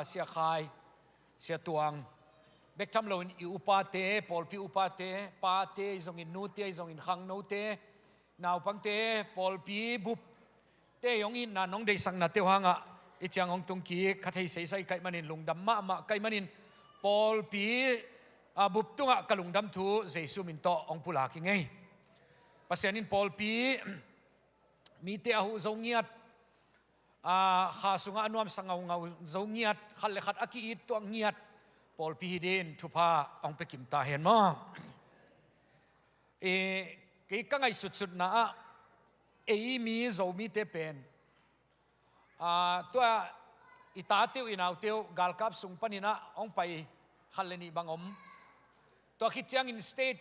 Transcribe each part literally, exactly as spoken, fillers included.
Sia Khai, Sia Tuang, bek tham loin i upate, pawlpi upate, pate ahi zongin, nute ahi zongin, khangnote, naupangte, pawlpi bupte, hong itna nong deihsaknate uh hangah i ciang hong tung kik kha thei seisai ka hih manin, lungdam mahmah ka hih manin, pawlpi, a, bup tungah ka lungdam thu Jesu min tawh hong pulak ing ei. Pasian in pawlpi mite a huh zo ngiat, a, kha sungah a nuamsa ngaungau zo ngiat, khat le khat a ki-it tuak ngiat pawlpi hi dingin thupha hong pia kim ta hen maw. E, kei ka ngaihsutsutna ah, ei mi Zomite pen, a, tua i tate uh, i naute uh galkap sung panin ah hong pai khat le nih bang om. Tua khit ciangin state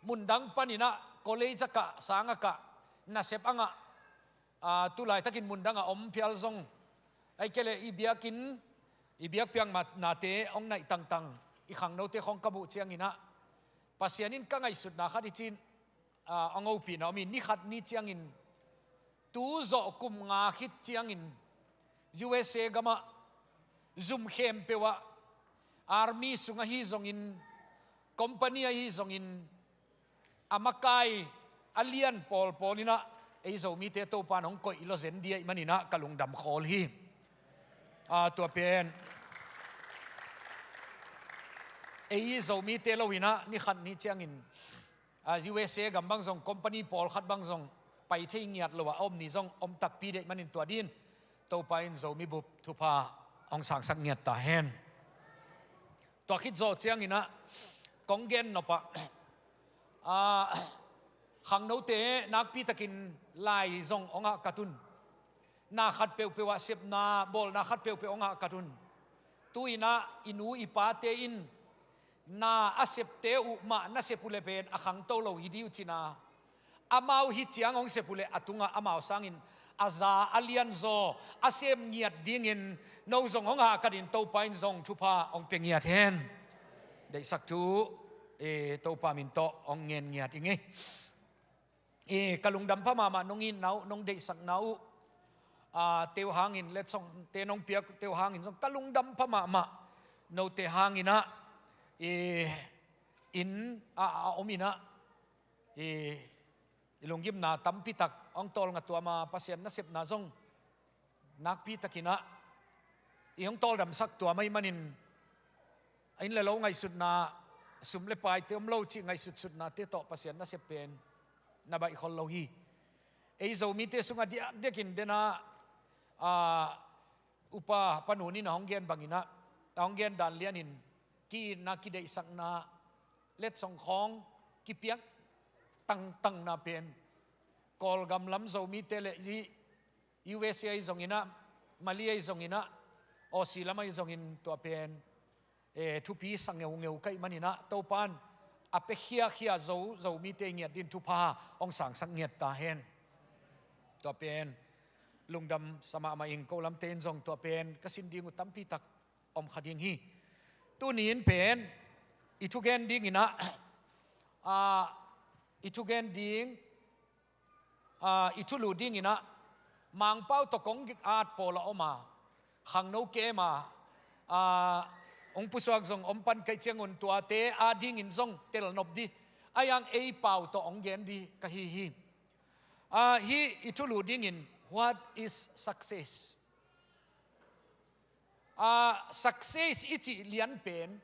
mundang panin ah college a kah, sang a kah, nasep a ngah, a, tu laitakin mundang a om phial zong, ahih kei leh i biakinn, i biakpiaknate hong naih tangtang i khangnote khawng ka muh ciangin ah, Pasian in ka ngaihsutna khat hi ci-in, a, hong hopihna om hi. Ni khat ni ciangin, tu zawh kum nga khit ciangin, U S A gamah zum khempeuh ah, army sung ahi zongin, company ahi zongin, a makai a lian pawlpawl in ah ei Zomite Topa'n hong koih lawzen ding ahih manin ah ka lungdam khawl hi. A, tua pen ei Zomite lo in ah ni khat ni ciangin, a, U S A gam bang zong, company pawlkhat bang zong pai thei ngiat lo a om ni zong om takpi ding ahih manin, tua dingin Topa in Zomi bup thupha hong sangsak ngiat ta hen. Tua khit zawh ciangin ah kong gen nop ah, a, khangnote nakpi takin lai zong hong hahkat un. Na khat peuhpeuh ah sepna, bawlna khat peuhpeuh hong hahkat un. Tu-in ah i nu i pate in na a septe uh mah na sep uh leh pen a khangto lo hi ding uh ci-in ah, amau hih ciang hong sep uh leh a tungah amau sangin a za a lianzaw a sem ngiat dingin no zong hong hahkat in, Topa in zong thupha hong pia ngiat hen. Deihsak thu, e, Topa min tawh hong ngen ngiat ing ei. E, ka lungdam pha mahmah nong itna uh, nong deihsakna uh, a, te uh hangin, letsongte nong piakte uh hangin zong ka lungdam pha mahmah. Note hangin ah, e, inn a, a om in ah, e, i lunggimna tampi tak hong tawlnga tuam a, Pasian nasepna zong nakpi takin ah i hong tawldamsak tuam ahih manin, a inn le lo ngaihsutna, sum le paite om lo cih ngaihsutsutnate tawh Pasian nasep pen na baih khol lo hi. Ei Zomite sungah diakdiakin den ah, a, Upa Pa Nun in a hong gen bangin ah, a hong gen dan lianin ki-itna, kideihsakna, letsong khawng kipiak tangtangna pen Kawlgam lam Zomite leh i U S A ahi zongin ah, Malay ahi zongin ah, Aussie lam ahi zongin tua pen, e, thupi sa ngeungeu ka hih manin ah, Topa'n a pia khiakhia Zo, Zomite ngiat dingin thupha hong sangsak ngiat ta hen. Tua pen lungdam sa mahmah ing. Ko lamte in zong tua pen ka sin ding uh tampi tak om kha ding hi. Tuni in pen i thugen dingin ah, a, i thugen ding, a, i thulu dingin ah Mangpau tawh kong gik at pawl a om a, khangno kem a, a, hong pusuak zong om pan ka hih ciangun tuate a dingin zong telnop ding, a, ei pau tawh hong gen ding ka hi hi. A, hih i thulu dingin, what is success? A, success i cih lian pen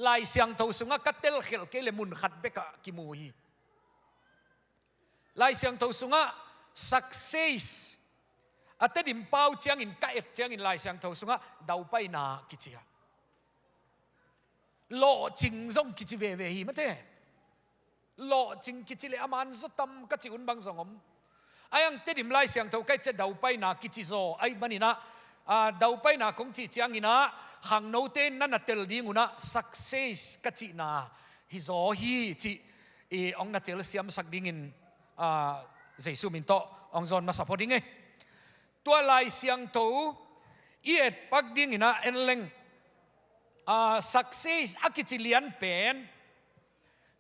Lai Siangtho sungah ka telkhelh kei leh mun khat bekah kimu hi. Lai Siangtho sungah success, a Tedim pau ciangin ka et ciangin Lai Siangtho sungah daupaina kici a, lawhcing zong kici veve hi mate. Lawhcing kici leh a man zaw tam ka cih hun bang zong om. A, ei Tedim Lai Siangtho ka et ciang daupaina kici zaw ahih manin ah, a, daupaina kong cih ciangin ah khangnote in na na tel ding un ah success ka cihna hi zaw hi cih i hong na telsiamsak dingin, a, Jesu min tawh hong zawn masa phot ing ei. Tua Lai Siangtho i et pak dingin ah en leng, a, success a kici lian pen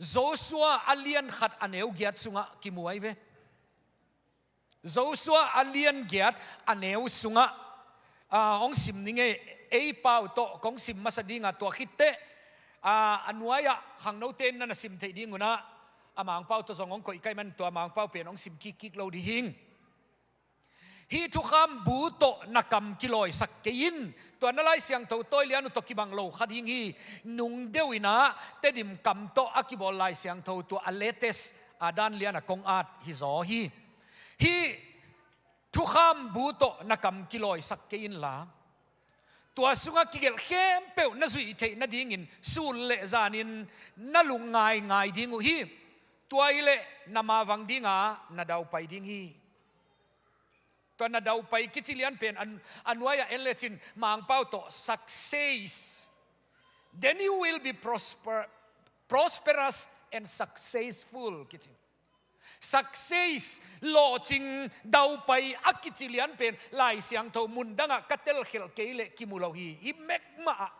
Joshua a lian khat a neu giat sungah kimu ahi ve. Joshua a lian giat a neu sungah, ah, hong sim ning e, ei pau tawh kong sim masa ding a, tua khit teh, ah, a nuai-ah khangnote in na na sim theih ding un ah, a Mangpau tawh zong hong koih ka hih man tua Mangpau pen hong sim kikkik lo ding hi ing. Hih thukham bu tawh na kam kilawisak kei in. Tua na Lai Siangtho tawi lian uh tawh kibang lo kha ding hi. Nung deuh in ah Tedim kam tawh a kibawl Lai Siangtho tua a latest, a dan lian a kong at hi zaw hi. Hih thukham bu tawh na kam kilawisak kei inla, tua sungah kigelh khempeuh na zuih theih nadingin sun le zanin na lungngai ngai ding uh hi. Tua hi leh na mavang dinga na daupai ding hi. Tua na daupai kici lian pen a, a nuai-ah en lecin Mangpau tawh success. Then you will be prosper, prosperous and successful kici. Success, lawhcing, daupai a kici lian pen Lai Siangtho mun dangah ka telkhelh kei leh kimu lo hi, hi mekmah ah.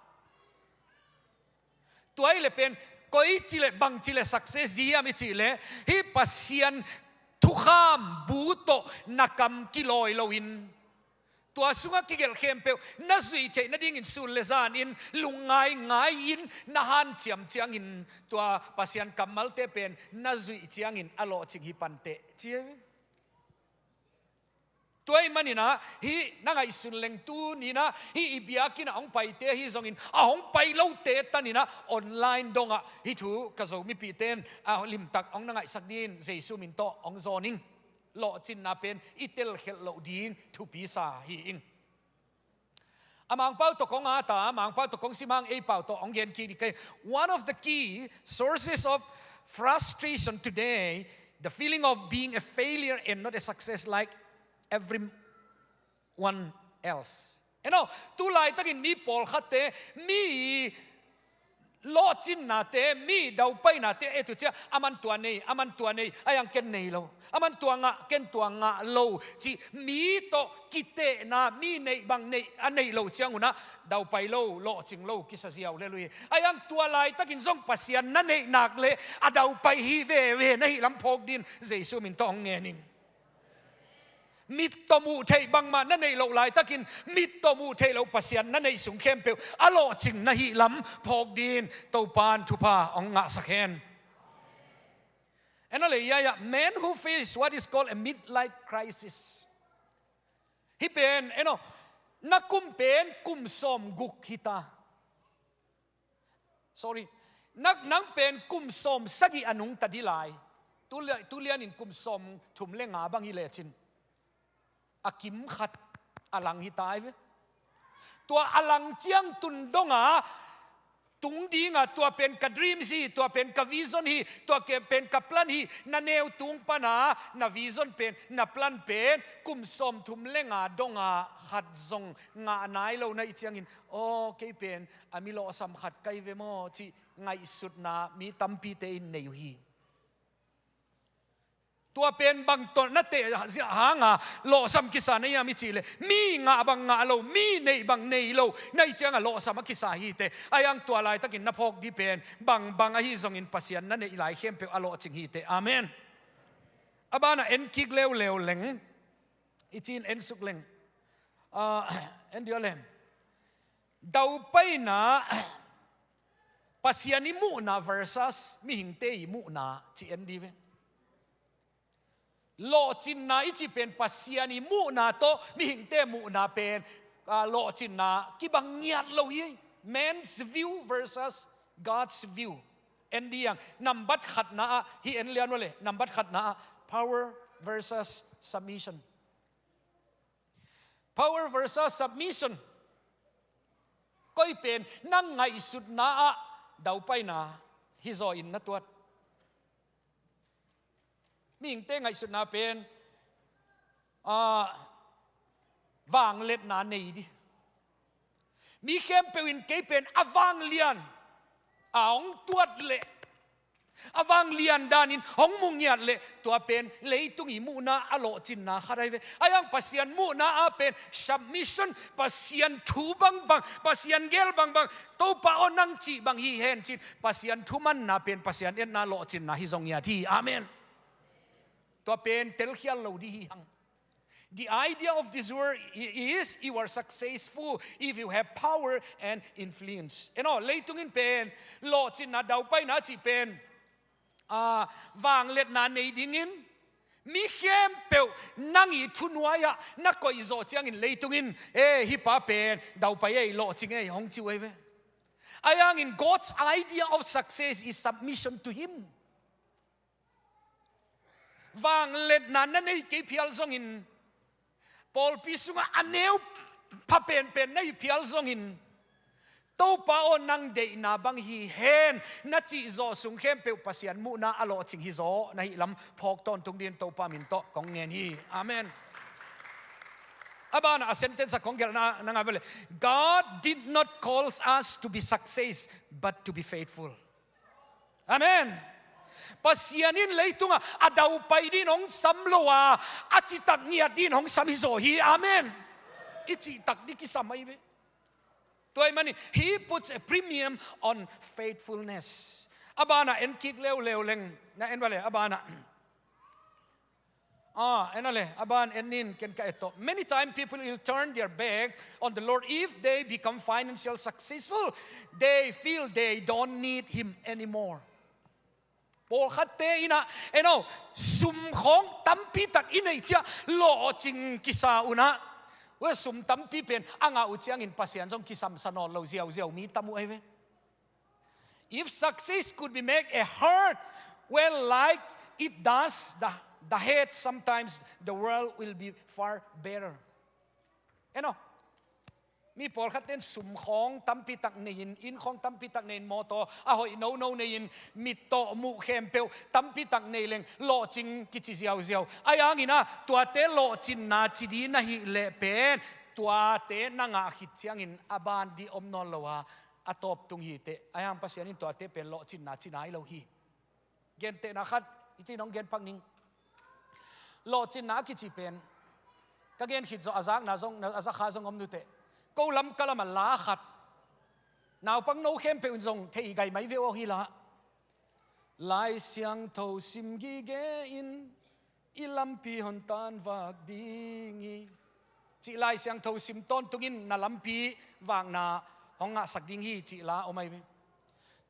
Tua hi leh pen, koi ci leh, bang ci leh success ding hiam i cih leh, hih Pasian thukham bu tawh na kam kilawi loin, tua sungah kigelh khempeuh na zuih theih nadingin sun le zanin lungngai ngai-in na hanciam ciangin, tua Pasian kammalte pen na zuih ciangin a lawhcing hi pan teh ci hi. Tua ahih manin ah, hih na ngaihsun leng tuni-in ah, hih i biakinn ah hong paite ahi zongin, a hong pai lote tanin ah online dongah hih thu ka Zo mipihte in, ah, limtak hong na ngaihsak dingin Jesu min tawh hong zawn ing. Lawhcinna pen i telkhelh loh ding thupi sa hi ing. A Mangpau tawh kong at a, Mangpau tawh kong sim hang ei pau tawh hong gen kik ding ka hi. One of the key sources of frustration today, the feeling of being a failure and not a success like everyone else. You know, tu laitakin mi pawlkhatte, mi lawhcinnate, mi daupainate et uh ciang, aman tua nei, aman tua nei, a hiang ken nei lo. Aman tua ngah, ken tua ngah lo cih mi tawh kitehna, mi neih bang neih, a neih loh ciangun ah daupai lo, lawhcing lo kisa ziau lel uh hi. A hiang tua laitakin zong Pasian na neih nak leh a daupai hi veve na hih lam phawk dingin Jesu min tawh hong ngen ing. Mit tawh muh theih bangmah na neih loh laitakin, mit tawh muh theih loh Pasian na neih sung khempeuh a lawhcing na hih lam phawk dingin Topa'n thupha hong ngahsak hen. En a leh ia ia, men who face what is called a midlife crisis. Hih pen, en aw, na kum pen kum sawmguk hi ta. Sorry. Nang, nang pen kum sawmsagih a nungta ding lai. Tu lia-, tu lianin kum sawmthum le nga bang hi lecin, a kim khat a lang hi ta ve. Tua a lang ciang tun dongah tung dingah, tua pen ka dreams hi, tua pen ka vision hi, tua ke-, pen ka plan hi, na neu tung pana na vision pen, na plan pen kum sawmthum le nga dongah khat zong ngah nai lo na hih ciangin, aw, kei pen a mi lawhsam khat ka hi ve maw cih ngaihsutna mi tampite in nei uh hi. Tua pen bang tawh na teh hanga lawhsam kisa na hiam i cih leh, mi ngah bang ngah lo, mi neih bang nei lo na hih ciangah lawhsam a kisa hi teh. A hiang tua laitakin na phawk ding pen bang bang ahi zongin Pasian na neih lai khempeuh a lawhcing hi teh. Amen. A banah en kik leuleu leng, i cih in en suk leng, ah, en dih aw leh, daupaina, Pasian i muhna versus mihingte i muhna ci en dih ve. Lawhcinna i cih pen Pasian i muhna tawh mihingte muhna pen, ah, lawhcinna kibang ngiat lo hi. Man's view versus God's view. En dih hang, nambat khatna ah, hih en lian aw leh, nambat khatna ah, power versus submission. Power versus submission. Koi pen na ngaihsutna ah daupaina hi zaw in na tuat? Mihingte ngaihsutna pen, ah, vangliatna nei ding. Mi khempeuh in kei pen a vanglian a hong tuat leh, a vanglian danin hong mu ngiat leh, tua pen leitung i muhna a lawhcinna khat ahi ve. A hiang Pasian muhna ah pen submission, Pasian thu bangbang, Pasian gel bangbang, Topa aw nang cih bang hi hen cin, Pasian thumanna pen Pasian etna lawhcinna hi zong ngiat hi. Amen. Tua pen telkhial lo dih hi hang. The idea of this world i-, is you are successful if you have power and influence. En aw, leitung in pen lawhcinna daupaina cih pen, ah, vangliatna nei dingin mi khempeuh nang i thunuai-ah na koihzawh ciangin leitung in, "E, hih pa pen daupai ei, lawhcing ei," hong ci uh ei ve. Ahi hangin God's idea of success is submission to Him. Vangliatna na nei kei phial zongin, pawlpi sungah a neu pha penpen na hih phial zongin, "Topa aw, nang deihna bang hi hen," na cihzawh sung khempeuh Pasian muhna a lawhcing hi zaw na hih lam phawk tawntung dingin Topa min tawh kong ngen hi. Amen. A banah a sentence a kong gelhna na ngah vele. God did not call us to be success, but to be faithful. Amen. Pasian in leitungah a daupai dingin hong sam lo a, a citak ngiat dingin hong sam hi zaw hi. Amen. I cihtak ding kisam ahi ve. Tua ahih manin, He puts a premium on faithfulness. A banah en kik leuleu leng, na en vele, a banah. Ah, en a le, a ban en nin, ken ka et tawh. Many times people will turn their back on the Lord if they become financial successful. They feel they don't need Him anymore. Pawlkhatte in ah, en aw, sum khawng tampi tak i neih ciang lawhcing kisa un ah, ua sum tampi pen a ngah uh ciangin Pasian zong kisamsa nawn lo ziauziau mi tam uh ahi ve. If success could be make a heart well like it does the, the head, sometimes the world will be far better. En aw, mi pawlkhat ten sum khawng tampi tak nei-in, inn khawng tampi tak nei-in, mawtaw a hoih nono nei-in, mittawh muh khempeuh tampi tak nei leng lawhcing kici ziauziau. Ahi hangin ah, tuate lawhcinna ci ding na hih leh pen, tuate na ngah khit ciangin a ban ding om nawn lo a, a tawp tung hi teh. Ahi hang Pasian in tuate pen lawhcinna ci nai lo hi. Gentehna khat, i cih nong gen pak ning. Lawhcinna a kici pen, ka gen khit zawh a zakna zong, a zakha zong om nu teh. Ko lam ka lam a la khat, naupang no khempeuh in zong thei gai mai ve aw hi la. Lai Siangtho sim gige in, i lampi hon tanvak ding hi, cih Lai Siangtho sim tawntungin na lampi vakna hong ngahsak ding hi, cih la om ahi ve.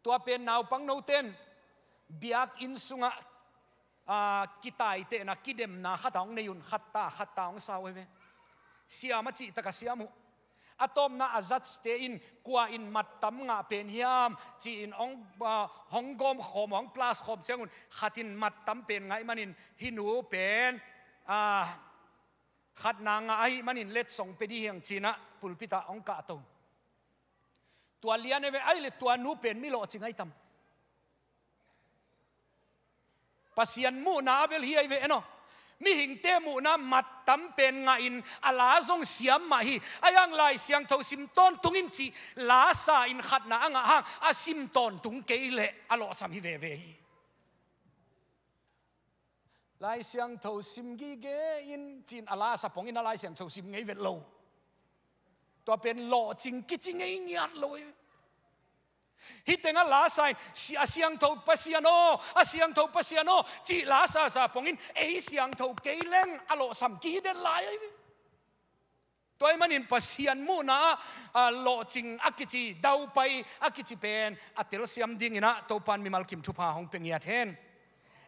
Tua pen naupang noten biakinn sungah, ah, kitaitehna, kidemna khat a hong nei un, khat ta, khat ta hong sa uh ahi ve. Siam a cih tak a siam uh. A tawpna a judge-te in, kua in mat tam ngah pen hiam, ci-in hong, ah, hong gawm khawm, hong plus khawm ciangun, khat in mat tam pen ngah ahih manin, hih nu pen, ah, khatna ngah ahih manin letsong pia ding hi hang ci-in ah pulpit ah hong kahto. Tua lian ahi ve, ahih leh tua nu pen mi lawhcing ahi tam. Pasian muhna a bel hi ahi ve, en aw. Mihingte muhna mat tam pen ngahin a la zong siam mah hi. Ahi hang Lai Siangtho sim tawntungin cih la sa-in khatna a ngah hang a sim tawntung kei leh a lawhsam hi veve hi. Lai Siangtho sim gige in ci-in a la sa pongin a Lai Siangtho sim ngei vet lo. Tua pen lawhcing kici ngei ngiat lo hi. Hih tengah la sa-in, "Si-, a siangtho Pasian aw, a siangtho Pasian aw," cih la sasa pongin ei siangtho kei leng a lawhsam kihi den lai ahi ve. Tua ahih manin Pasian muhna ah, ah, lawhcing a kici, daupai a kici pen a telsiam dingin ah Topa'n mimal kim thupha hong pia ngiat hen.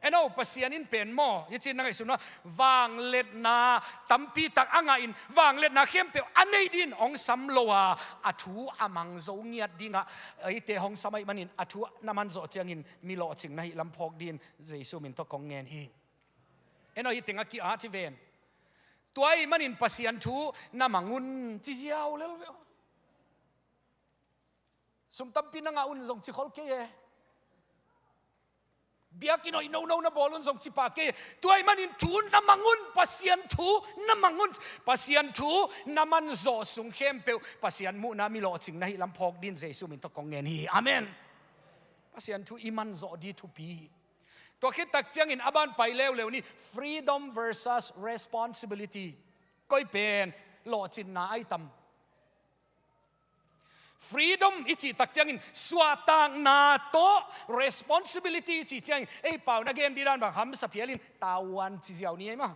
En aw, Pasian in pen maw, hi ci-in na ngaihsun un ah, vangliatna tampi tak a ngahin, vangliatna khempeuh a neih dingin hong sam lo a, a thu a mang zo ngiat dingah eite hong sam ahih manin, a thu na man zawh ciangin mi lawhcing na hih lam phawk dingin Jesu min tawh kong ngen hi. En aw, hih tengah ki-at hi ven. Tua ahih manin Pasian thu na mang un, ci ziau lel ve. Sum tampi na ngah un zong ci khol kei e. Biakinn hoih nono na bawl un zong ci pah kei e. Tua ahih manin thu na mang un, Pasian thu na mang un. Pasian thu na man zawh sung khempeuh Pasian muhna mi lawhcing na hih lam phawk dingin Jesu min tawh kong ngen hi. Amen. Pasian thu i man zawh ding thupi hi. Tua khit tak ciangin a ban pai leuleu ni, freedom versus responsibility. Koi pen lawhcinna ahi tam? Freedom i cih tak ciangin suahtakna tawh, responsibility i cih ciangin ei pau na gen ding dan bang hamsa phial in tavuan ci ziau ni ei maw.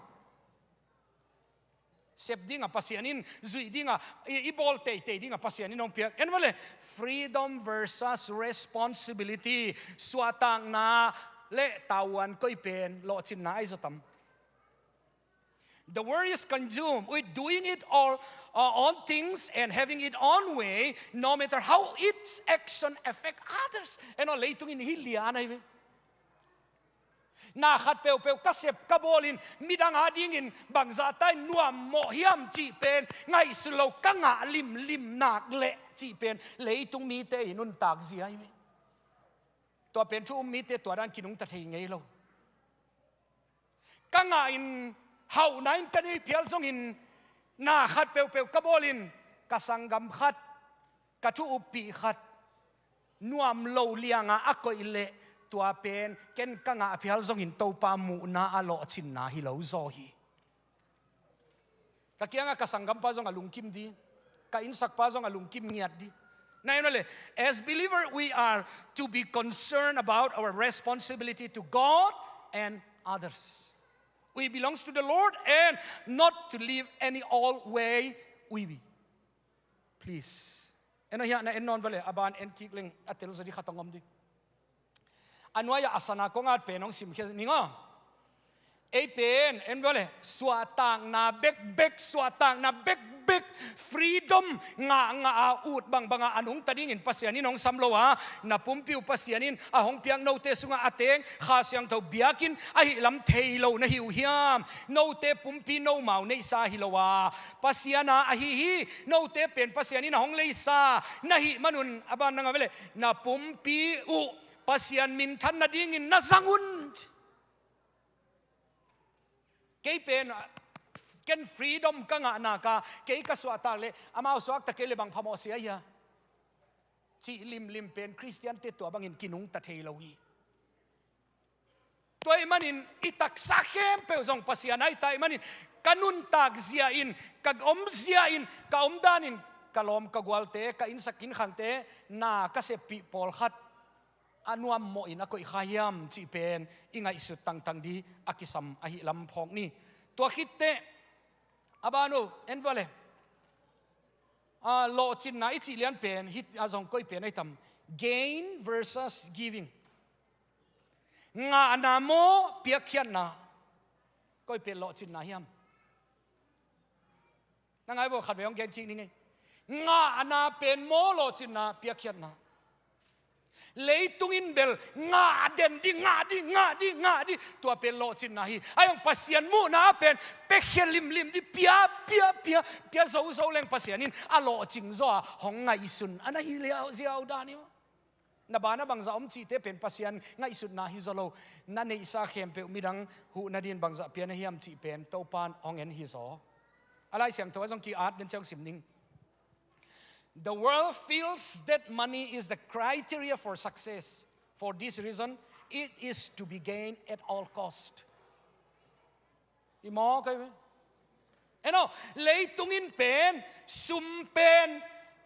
Sep dingah Pasian in, zuih dingah, i, i bawl teitei dingah Pasian in hong piak. En vale, freedom versus responsibility. Suahtakna le tavuan koi pen lawhcinna ahi zaw tam? The world is consumed with doing it all, uh, own things and having it own way, no matter how its action affect others. En aw, leitung in hi lian ahi ve. Na khat peuhpeuh ka sep ka bawlin midang adingin bangzah ta in nuam mawh hiam cih pen ngaihsun lo, ka ngah limlim nak leh cih pen leitung mite i nuntak zia hi ve. Tua pen thu um mite tua dan kinungta thei ngei lo. Ka ngah in hauhna in ka nei phial zongin na khat peuhpeuh ka bawlin ka sanggam khat, ka thu uppih khat nuam lo lianga a koih leh tua pen ken ka ngah phial zongin Topa muhna a lawhcinna hi lo zaw hi. Ka kiangah ka sanggampa zong a lungkim di, ka innsakpa zong a lungkim ngiat di. Na en vale, as believer we are to be concerned about our responsibility to God and others. We belongs to the Lord and not to live any old way we be. Please. En aw hiah na en nawn vale, a ban en kik leng a telzaw di khat hong om di. A nuai-ah a sana kong at pen hong simkhia ning aw. Ei pen en vale, suahtakna bekbek, suahtakna bekbek, freedom ngahngah a ut bangbangah a nungta dingin Pasian in hong sam lo a, na pumpi uh Pasian in a hong piak note sungah a teng Kha Siangtho biakinn ahih lam thei lo na hi uh hiam? Note pumpi nomau neihsa hi lo a, Pasian a ahi hi. Note pen Pasian in a hong leisa na hih manun a ban nang a vele, na pumpi uh Pasian minthan nadingin na zang un. Kei pen, ken freedom ka ngah nak a, kei ka suahtak leh amau suakta kei leh bang phamawh sia hia? Cih limlim pen Khristiante tua bangin kinungta thei lo hi. Tua ahih manin i taksa khempeuh zong Pasian ahi ta ahih manin ka nuntak zia in, ka om zia in, ka om danin ka lawm ka gualte, ka innsak innkhangte na ka seppih pawlkhat a nuam mawhin a koih kha hiam cih pen i ngaihsut tangtang di a kisam ahih lam phawk ni. Tua khitteh a ban uh en vale, a, lawhcinna i cih lian pen hih a zong koi pen ahi tam? Gain versus giving. Ngahna maw, piakkhiatna? Koi pen lawhcinna hiam? Na ngai vo, khatvei hong gen kik ning ei. Ngahna pen maw, lawhcinna, piakkhiatna? Leitung in bel ngah den di, ngah di, ngah di, ngah di, tua pen lawhcinna hi. Ahi zong Pasian muhna pen piakhia limlim di, pia, pia, pia, pia zozo leng Pasian in a lawhcing zaw a hong ngaihsun a na hi liau ziau dan hi maw. Na banah bangzah om cihte pen Pasian ngaihsutna hi zaw lo. Na neihsa khempeuh midang huh nadin bangzah pia na hiam cih pen Topa in hong en hi zaw. A Lai Siangtho ah zong ki-at den ciang sim ning. The world feels that money is the criteria for success. For this reason, it is to be gained at all cost. I maw kai ve. En aw, leitung in pen sum pen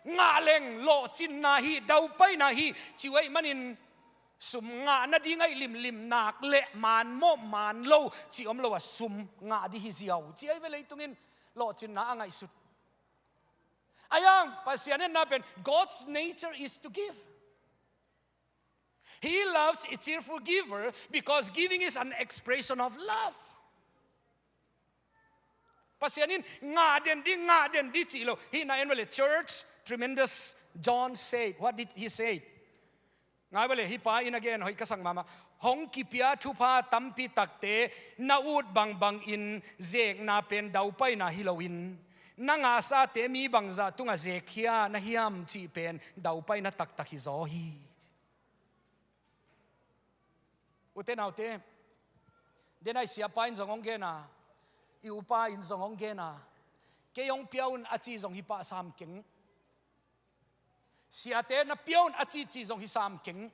ngah leng lawhcinna hi, daupaina hi, ci uh ahih manin sum ngah nading ahi limlim nak leh man maw man lo ci om lo a, sum ngah di hi ziau ci ahi ve leitung in lawhcinna a ngaihsut. Ahi zong Pasian etna pen God's nature is to give. He loves a cheerful giver because giving is an expression of love. Pasian in ngah den di, ngah den di cih lo. Hih na en vale, Church Tremendous John said, what did he say? Ngai vale, hih pa in a gen hoih ka sak mahmah. Hong kipia thupha tampi takte na ut bangbangin zekna pen daupaina hi loin, na ngahsate mi bangzah tungah zekkhia na hiam cih pen daupaina taktak hi zaw hi. Ute naute, den ahi siapa in zong hong gen a, i upa in zong hong gen a, kei hong pia un a ci zong hi pah sam keng. Siate na pia un a ci ci zong hi sam keng.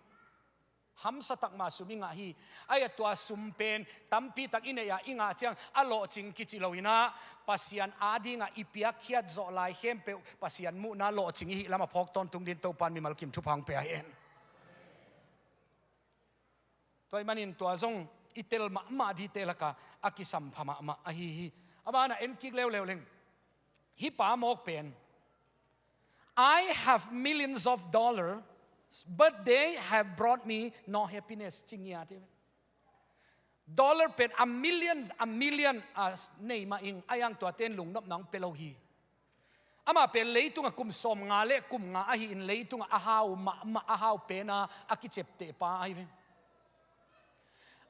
Hamsa takmah sum i ngah hi. Ahi a tua sum pen tampi tak i neih a i ngah ciang a lawhcing kici lo in ah, Pasian adingah i piakkhiat zawh lai khempeuh Pasian muhna lawhcing i hih lam a phawk tawntung din Topa'n mimal kim thupha hong pia hen. Tua ahih manin tua zong i tel mahmah dite lakah a kisampha mahmah ahi hi. A banah en kik leuleu leng. Hih pa mawk pen, "I have millions of dollars, but they have brought me no happiness," ci ngiat hi. Dollar pen a million, a million a nei mah ing, a iang tuate in lungnopna hong pia lo hi. Amah pen leitungah kum sawmnga le kum nga ahi in, leitungah a hau mahmah, a hau pena a kicepteh pa ahi ve.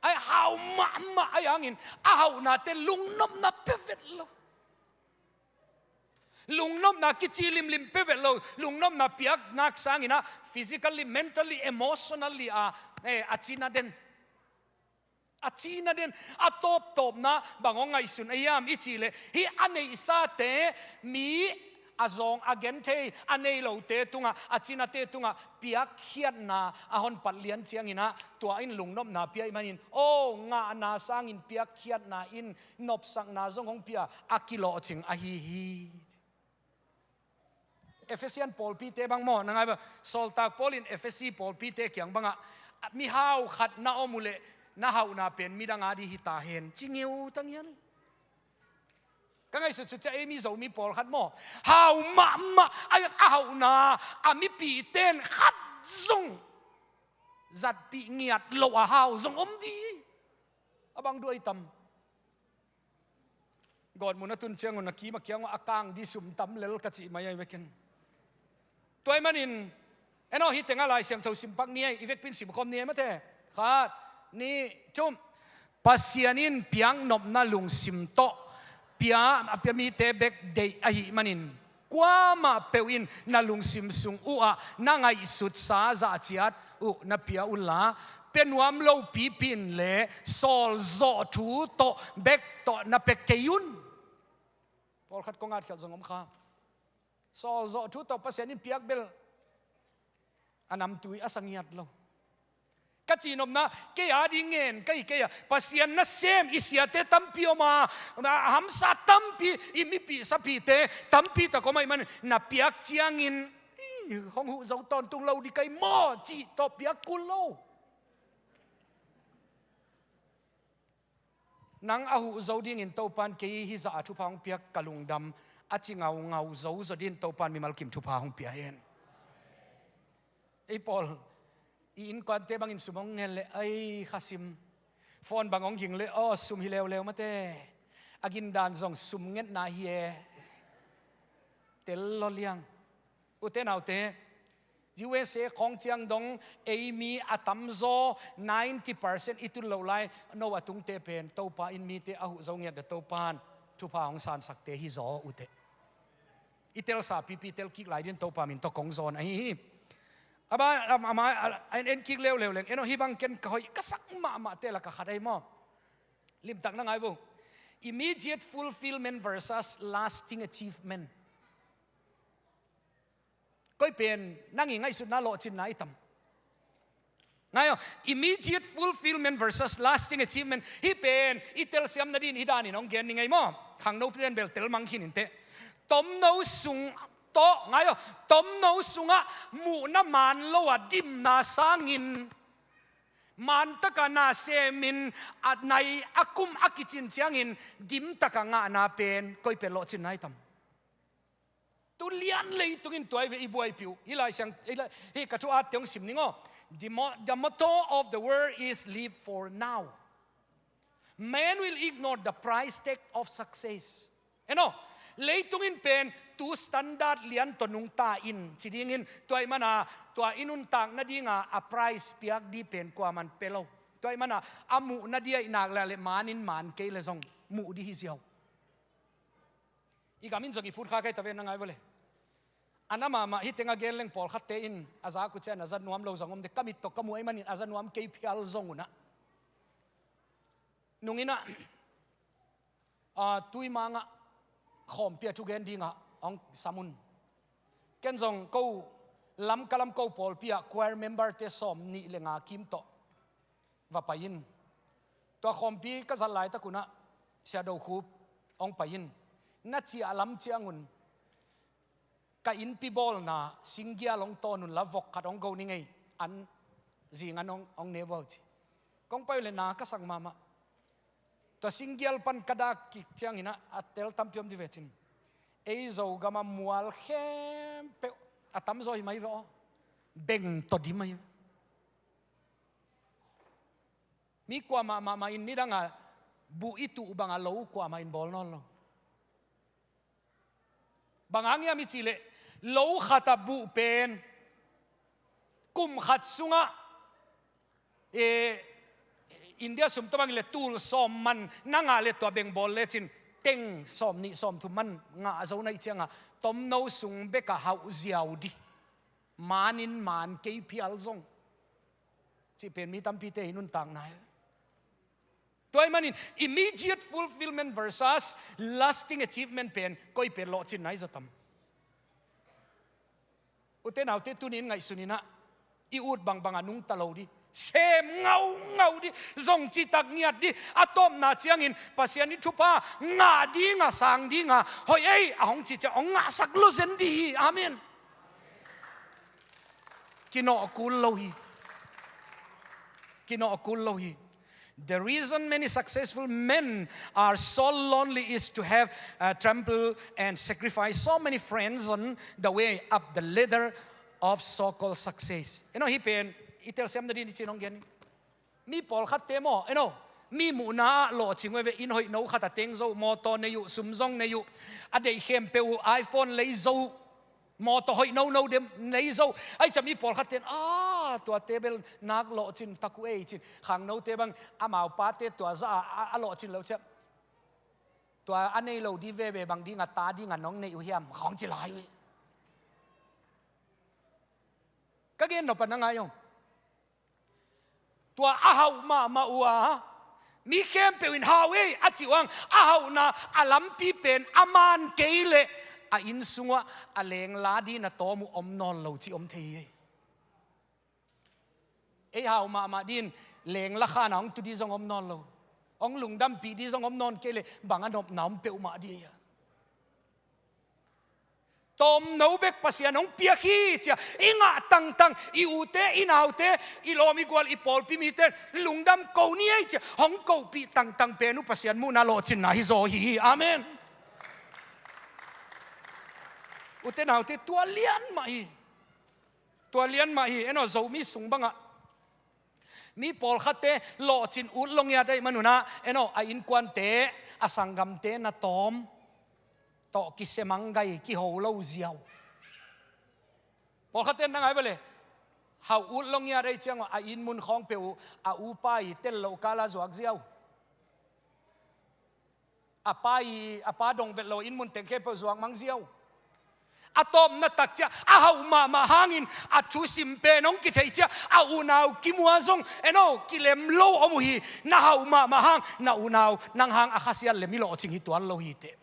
A hau mahmah a iangin a hauhnate lungnopna pia vet lo. Lungnopna kici limlim pia vet lo. Lungnopna piak nak sangin ah physically, mentally, emotionally a, eh, a cina den. A cina den, a tawptawpna bang hong ngaihsun a hiam i cih leh, hih a neihsate mi a zawng a genthei a nei lote tungah, a cinate tungah piakkhiatna a hon pat lian ciangin ah, tua in lungnopna pia ahih manin, aw, ngahna sangin piakkhiatna in nopsakna zong hong pia a kilawhcing ahi hi. Efesian pawlpite bang maw, na ngai bang, sawltak Paul in Efesi pawlpite kiang bangah, "Mihau khat na om uh leh na hauhna pen midang a ding hi ta hen," ci ngiau ta ngian. Ka ngaihsutsut ciang ei mi Zomi pawlkhat maw, hau mahmah a, a hauhna a mipihte in khat zong zatpih ngiat loh a hau zong om ding hi. A bang duai tam. Gawtmun a tun ciangun a kim a kiang uh a kang ding sum tam lel ka cih mai ahi vekin. Tua ahih manin, en aw, hih tengah Lai Siangtho sim pak ni ei, i vekpi in simkhawm ni ei mate. Khat, nih, thum. Pasian in piaknopna lungsim tawh pia, a pia mite bek deih ahih manin, kuamah peuh in na lungsim sung uhah na ngaihsutsa zahciat uh na pia unla, pia nuam lopipi in le sawlzawh thu tawh bek tawh na pia kei un. Pawlkhat kong atkhialh zong om kha. Sawlzawh thu tawh Pasian in piak bel a namtui a sa ngiat lo. Ka cihnopna, kei a ding ngen ka hi kei a, Pasian nasem i siate tampi om a, a hamsa tampi, i mipih sapihte tampi tak om ahih manin, na piak ciangin, "Ih, hong huh zo tawntung lo ding ka hi maw," cih tawh piak kul lo. Nang a huh zo dingin Topa in kei hih zah a thupha hong piak, ka lungdam, a ci ngaungau zo zaw dingin Topa in mimal kim thupha hong pia hen. Ei pawl, i innkuante bangin sum hong ngen leh, ai, khasim. Phone bang hong ging leh, aw, sum hi leuleu mate. A gindan zong sum ngetna hi e. Tel lo liang. Ute naute, U S A khawng ciang dong, ei mi a tamzaw, ninety percent i tun loh lai, no a tungte pen, Topa in mite a huh zo ngiat a, Topa in thupha hong sansakte hi zaw ute. I telsa pipi, tel kik lai dingin Topa min tawh kong zawn ahi hi. A ba, a, a, a, en, en kik leuleu leng, en aw, hih bang ken ka hoih ka sak mahmahte lakah khat ahi maw. Limtak na ngai vo. Immediate fulfillment versus lasting achievement. Koi pen nang i ngaihsutna lawhcinna i tam? Ngai aw, immediate fulfillment versus lasting achievement. Hih pen i telsiam nadin hih danin hong gen ni ngei maw? Khangno pen bel tel mang khin inteh. Tomno sung tawh, ngai aw, tomno sungah muhna man lo a dimna sangin, man taka na semin a nai a kum a kicin ciangin dim taka ngahna pen koi pen lawhcinna i tam? Tu lian leitung in tua hi ve, i buaipih uh. Hih Lai Siang, hih Lai, hih ka thu atte hong sim ning aw. The mo-, the motto of the world is live for now. Man will ignore the price tag of success. En aw, leitung in pen tu standard lian tawh nungta in ci dingin, tua ahih mana tua i nuntak nadinga a price piak ding pen kuaman pe lo. Tua ahih mana a muh nadi ahih nak leh, leh man in man kei leh zong muh ding hi ziau. I gam in zong i phut kha kei ta ve, na ngai vua le. A na mahmah, hih teng a gen leng pawlkhatte in a zak uh ciang a za nuam lo zong om de, ka mit tawh ka muh ahih manin a za nuam kei phial zong un ah. Nung in ah, a, Tuimang ah khawmpi a thugen dingah hong sam un. Ken zong ko Lamka lam ko pawlpi ah choir member-te sawmnih le nga kim tawh va pai in. Tua khawmpi ka zat laitak un ah Sia Do Khup hong pai in. Na ciah lam ciang un, ka innpi bawlna singgial hong tawn unla, vok khat hong go ni ngei, an zing an hong, hong ne vua uh ci. Kong pai uh leh na ka sak mahmah. Tua singgial pan ka dak kik ciangin ah a tel tampi om ding ve cin. Ei Zogam a mual khempeuh a tamzaw hi mai ve aw. Beng tawh di mai. Mi kuamah mahmah in nidang a buh i tuh bang a lo kuamah in bawl nawn lo. Bang hang hiam i cih leh lo khat a buh pen kum khat sungah, e, India sum tawh bang hi leh tul sawm man na ngah leh tua beng bawl lecin teng sawm nih sawm thum man ngah zo na hih ciangah tomno sung bek a hauh ziau di. Maan in maan kei phial zong cih pen mi tampite i nuntakna hi. Tua ahih manin immediate fulfillment versus lasting achievement pen koi pen lawhcinna i zaw tam? Ute naute, tuni in ngaihsun in ah i ut bangbang a nungta lo di. Sem ngaungau di. Zong citak ngiat di. A tawpna ciangin Pasian i thupha ngah ding a, sang ding a hoih ei a hong cih ciang hong ngahsak lo zen di hi. Amen. Kinawh kul lo hi. Kinawh kul lo hi. The reason many successful men are so lonely is to have, uh, trampled and sacrificed so many friends on the way up the ladder of so-called success. You know, hih pen i telsiam nading i cih hong gen. Mi pawlkhatte maw, eno, mi muhna ah lawhcing uh hi ve. Inn hoih no khat a teng zo uh, mawtaw nei uh, sum zong nei uh, a deih khempeuh uh, iPhone lei zo uh, mawtaw hoih nono dem nei zo uh. Ahih ciang mi pawlkhatte in, a, tuate bel nak lawhcin tak uh ei cin. Khangnote bang amau pate tua zah a, a, a lawhcin lo ciang, tua a nei lo di veve bang ding a ta ding a nong neih uh hiam, khawng ci lai uh hi. Ka gen nop a na ngai aw. Tua a hauh mahmah uh a, mi khempeuh in hau ei a cih uh hang, a hauhna a lampi pen a man kei leh a inn sungah a lengla ding a tawm uh om nawn lo cih om thei hi. Ei hau mahmah ding in lengla khan a hong tu ding zong om nawn lo. Hong lungdampih ding zong om nawn kei leh bang a nopna om peuhmah ding hi a. Tomno bek Pasian hong piak hi ci a i ngah tangtang, i ute, i naute, i lawm i gual, i pawlpi mite lungdam ko ni ei ci a hong kohpih tangtang pen uh Pasian muhna lawhcinna hi zaw hi hi. Amen. Ute naute, tua lian mah hi. Tua lian mah hi. Eno, Zomi sung bangah mi pawlkhatte lawhcin ut lo ngiat ahih manun ah, eno, a innkuante, a sanggamte na tawm tawh kisia mang gai, kiho lo ziau. Pawlkhatte na ngai ve leh, hauh ut lo ngiat ahih ciang uh a inn mun khawng peuh uh a upa i tel loh kal a zuak ziau. A pa i, a pa dong vet lo inn mun teng khempeuh zuak mang ziau. A tawpna tak ciang a hauh mahmah hangin a thusim pen hong kitheih ciang a unau kimuang zong, eno, kilem lo om uh hi. Na hauh mahmah hang na unau nang hang a khasiat leh mi lawhcing hi tuan lo hi teh.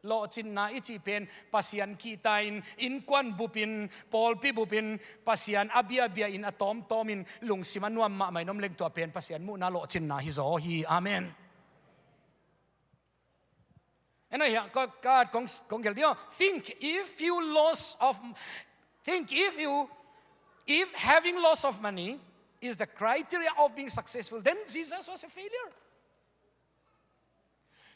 Lawhcinna i cih pen Pasian kihta-in, innkuan bupin, pawlpi bupin, Pasian a biabia in, a tawmtawmin, lungsim a nuam mahmah in om leng tua pen Pasian muhna lawhcinna hi zaw hi. Amen. Eno, hiah ka, ka kong, kong gelh ding aw. Think if you loss of, think if you, if having loss of money is the criteria of being successful, then Jesus was a failure.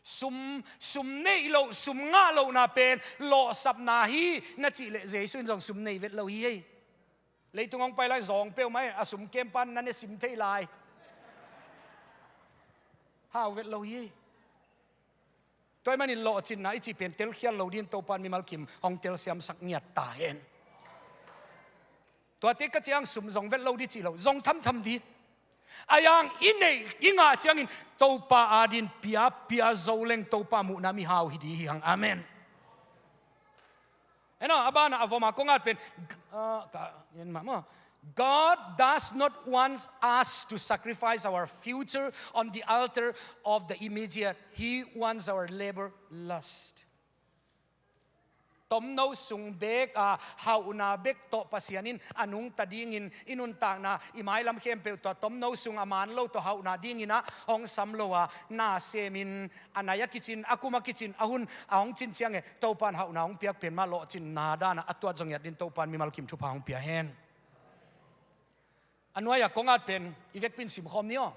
Sum, sum neih loh, sum ngah lohna pen lawhsapna hi na cih leh Jesu in zong sum nei vet lo hi ei. Leitung hong pai lai zawng peuhmah in a sum kem pan na ne sim thei lai. Hau vet lo hi ei. Tua ahih manin lawhcinna i cih pen telkhial lo dingin Topa'n mimal kim hong telsiamsak ngiat ta hen. Tuate ka cih hang sum zong vet lo ding cih lo, zong thamtham ding. A yang i neih i ngah ciangin Topa adingin pia, pia zo leng Topa muhna mihau hi ding hi hang. Amen. Eno, a banah a voma kong at pen, ah, ka, en mah maw. God does not want us to sacrifice our future on the altar of the immediate. He wants our labor last. Tomno sung bek a hauhna bek tawh Pasian in a nungta dingin i nuntakna, i mailam khempeuh tua tomno sung a man lo tawh hauhna dingin ah hong sam lo a, na semin a nai a kicin, a kum a kicin, a hun a hong cin ciang e, Topa'n hauhna hong piak pen mah lawhcinna dan a a tuat zong ngiat dingin Topa'n mimal kim thupha hong pia hen. A nuai-a kong at pen i vekpi in simkhawm ni aw.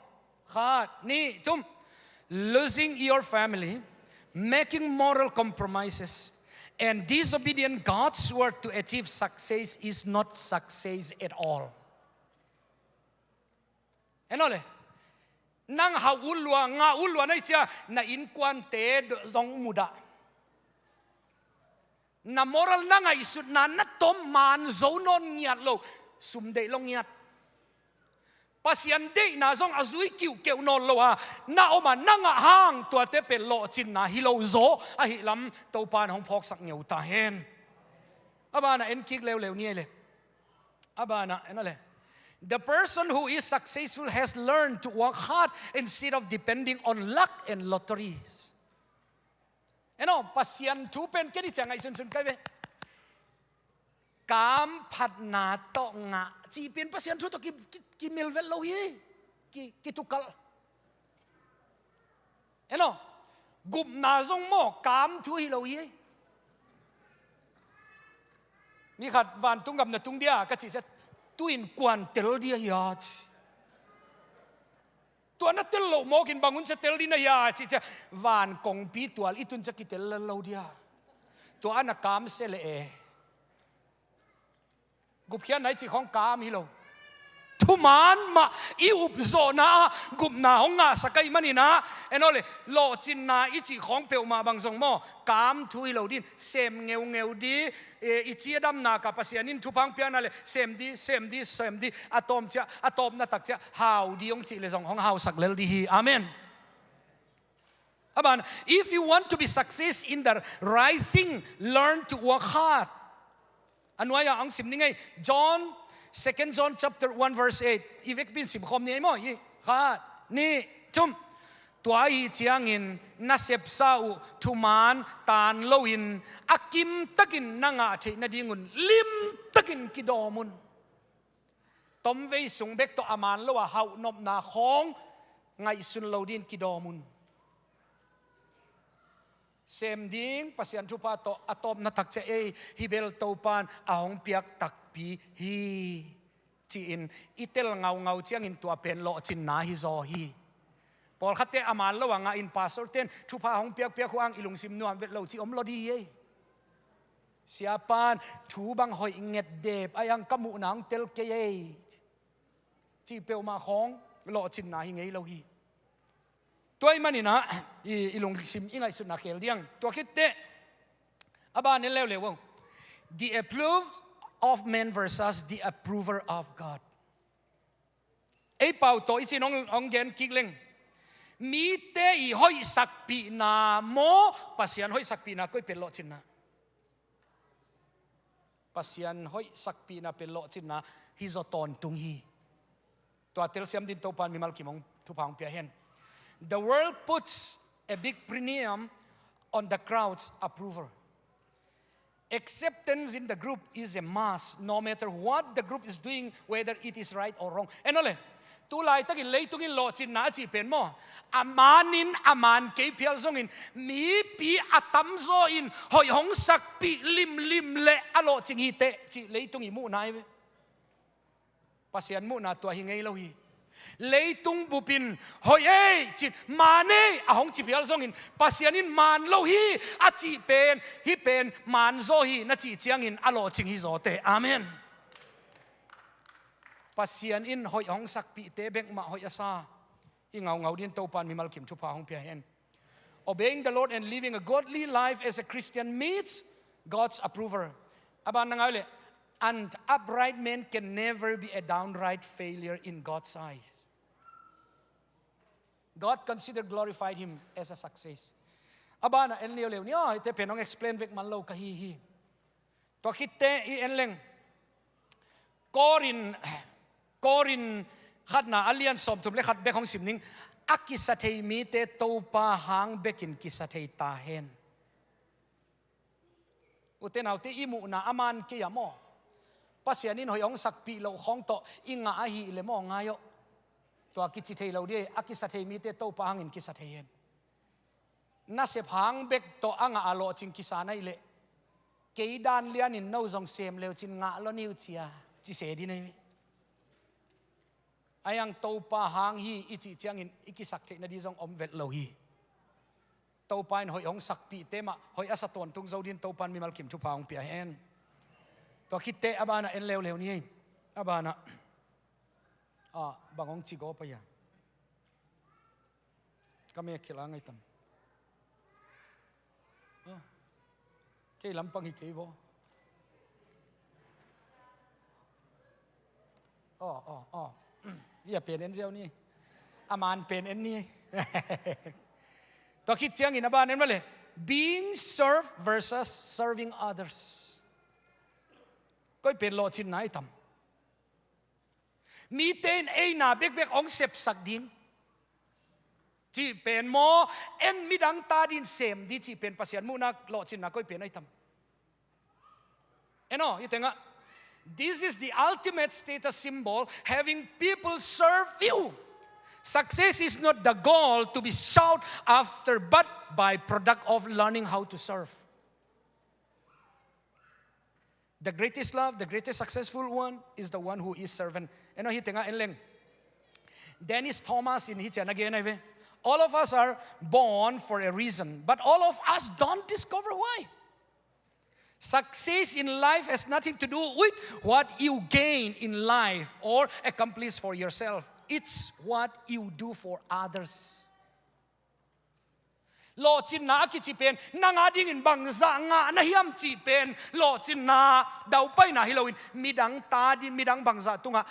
Khat, nih, thum. Losing your family Making moral compromises and disobedient God's word to achieve success is not success at all. En aw le, nang hau ut lua, ngah ut lua na hih ciang na innkuante zong mudah. Na moral, na ngaihsutna na tom, maan zo nawn ngiat lo, sum deih lo ngiat. Pasian deihna zong a zui kiuhkeuh nawn lo a na om a, na ngah hang tuate pen lawhcinna hi lo zaw ahih lam Topa in hong phawksak ngeu ta hen. A banah en kik leuleu ni ei le. A banah en aw le. The person who is successful has learned to work hard instead of depending on luck and lotteries. En aw, Pasian thu pen ken i ciang ngaihsunsun kai ve. Kam phatna tawh ngah cih pen Pasian thu tawh ki, ki, kimel vet lo hi. Ki, kitukalh. En aw, gupna zong maw, kam thu hi lo hi. Mi khat vantung gam na tung dia ka cih ciang, tu-in kuan tel dia hi a ci. Tua na tel loh mawkin bang hun cia tel ding na hia cih ciang, van kongpi tual i tun ciang kitel lel lo dia. Tua a na kam sia leh e. Gupkhiatna i cih khawng kam hi lo. Thuman mah i upzawhna ah gupna hong ngahsak ahih manin ah, en aw le, lawhcinna i cih khawng peuhmah bang zong maw, kam thu hi lo ding, sem ngeungeu ding. E, i ci a dam nak a Pasian in thupha hong piakna le sem ding, sem ding, sem ding, a tawm ciang, a tawpna tak ciang hau ding hong cih le zong hong hausak lel ding hi. Amen. A ban, if you want to be success in the right thing, learn to work hard. A nuai-ah hong sim ni ngei. John, Second John chapter one verse eight. I vekpi in simkhawm ni ei maw. I, khat, nih, thum. Tua ahih ciangin na sepsa uh thuman taan loin a kimtakin na ngah theih nadingun limtakin kidawm un. Tomvei sung bek tawh a man lo a hauhnopna khawng ngaihsun lo dingin kidawm un. Sem ding Pasian thupha tawh a tawpna tak ciang ei, hih bel Topa in a hong piak takpi hi, ci-in i tel ngaungau ciangin tua pen lawhcinna hi zaw hi. Pawlkhatte a man lo a ngahin pastor ten thupha hong piakpiak uh hang i lungsim nuam vet lo cih om lo ding hi ei. Siapa in thu bang hoih nget dep a, ei hang ka muhna hong tel kei ei, cih peuhmah khawng lawhcinna hi ngei lo hi. Tua ahih manin ah i, i lungsim i ngaihsutna khel ding. Tua khit teh a ban en leuleu o. The approval of men versus the approval of God. Ei pau tawh i cih hong, hong gen kik leng, mite i hoihsakpihna maw, Pasian hoihsakpihna, koi pen lawhcinna? Pasian hoihsakpihna pen lawhcinna hi zaw tawntung hi. Tua telsiam dingin Topa in mimal kim hong thupha hong pia hen. The world puts a big premium on the crowd's approval. Acceptance in the group is a must, no matter what the group is doing, whether it is right or wrong. En aw le, tu laitakin leitung in lawhcinna a cih pen maw, a manin a man kei phial zongin mipi a tamzaw in hoih hong sakpih limlim leh a lawhcing hi teh cih leitung i muhna hi ve. Pasian muhna tua hi ngei lo hi. Leitung bup in hoih ei ci-in, man ei a hong ci phial zongin, Pasian in man lo hi a cih pen, hih pen man zaw hi na cih ciangin a lawhcing hi zaw teh. Amen. Pasian in hoih hong sakpihte bek mah hoih a sa i ngaungau dingin Topa in mimal kim thupha hong pia hen. Obeying the Lord and living a godly life as a Christian meets God's approval. A ban na ngai uh leh, an upright man can never be a downright failure in God's eyes. God consider glorified him as a success. A banah en leuleu ni aw, hihte pen hong explain vek man lo ka hi hi. Tua khit teh i en leng, Korin, Korin khatna a lian sawmthum le khat bek hong sim ning. A kisa thei mite Topa hang bekin kisa thei ta hen. Ute naute, i muhna a man kei a maw, Pasian in hoih hong sakpih loh khawng tawh i ngah ahih leh maw, ngai aw. Tua kici thei lo ding, a kisa thei mite Topa hangin kisa thei hen. Nasep hang bek tawh a ngah a lawhcing kisa na hih leh, kei dan lianin no zong sem leu cin ngah lo ni uh cia, ci se ding na hi. Ahi hang Topa hang hi i cih ciangin i kisak theih nading zong om vet lo hi. Topa in hoih hong sakpihte mah hoih a sa tawntung zo dingin Topa in mimal kim thupha hong pia hen. Tua khit teh a banah en leuleu ni ei. A banah, ah, bang hong ci gawp a hia? Ka mek khel a ngai tam. Ah. Kei lampang hi kei bo. Oh, oh, oh. Ia pen en ziau ni. A man pen en ni. Tua khit ciangin a ban en mah le. Being served versus serving others. Koi pen lawhcinna i tam? Mite in ei na bekbek hong sepsak ding cih pen maw, en midang ta dingin sem ding cih pen Pasian muhna lawhcinna koi pen ahi tam? En aw, i tengah, this is the ultimate status symbol, having people serve you. Success is not the goal to be sought after, but by product of learning how to serve. The greatest love, the greatest successful one is the one who is servant. En aw, hi tengah en leng. Dennis Thomas in hi ciang a gen ahi ve. All of us are born for a reason, but all of us don't discover why. Success in life has nothing to do with what you gain in life or accomplish for yourself. It's what you do for others. Lawhcinna a kici pen, nang a dingin bangzah ngah na hiam cih pen lawhcinna, daupaina hi loin, midang ta ding, midang bangzah tungah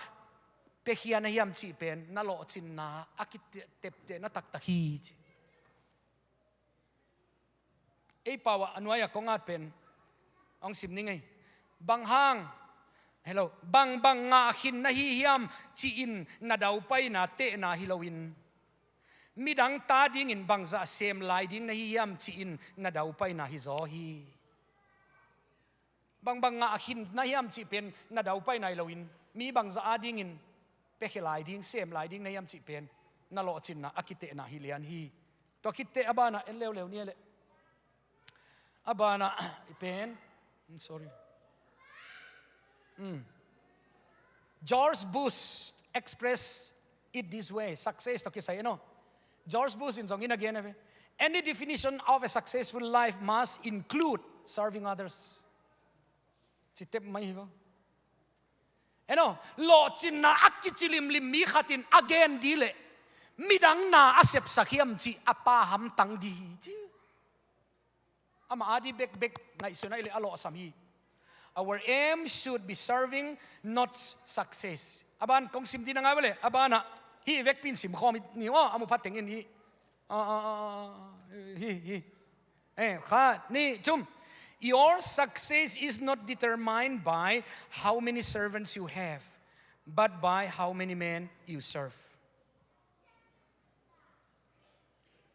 piakhia na hiam cih pen na lawhcinna a kiteptehna taktak hi ci. Ei pau ah a nuai-ah kong at pen hong sim ning ei. Bang hang, hello, bang bang ngah khin na hi hiam ci-in na daupaina tehna hi loin, midang ta dingin bangzah sem lai ding na hi hiam ci-in na daupaina hi zaw hi. Bang bang ngah khin na hiam cih pen na daupaina hi loin, mi bangzah a dingin piakhia lai ding, sem lai ding na hiam cih pen na lawhcinna a kitehna hi lian hi. Tua khit teh a banah en leuleu ni ei le. A banah i pen, sorry. Mm. George Bush expressed it this way. Success tawh kisai en aw. George Bush in zong in a gen ahi ve. Any definition of a successful life must include serving others. Ci tep mai hi bo. En aw, lawhcinna a kici limlim mi khat in a gen ding leh, midang na a sepsak hiam cih a pa hamtang ding hi ci. Amah a ding bekbek ngaihsun ahih leh a lawhsam hi. Our aim should be serving, not success. A ban kong sim ding na ngai bo le, a banah hih vekpi in sim khawm ni aw, a mu phat teng in hih. Ah, ah, ah, ah, hih, hih. Eh, khat, nih, thum. Your success is not determined by how many servants you have, but by how many men you serve.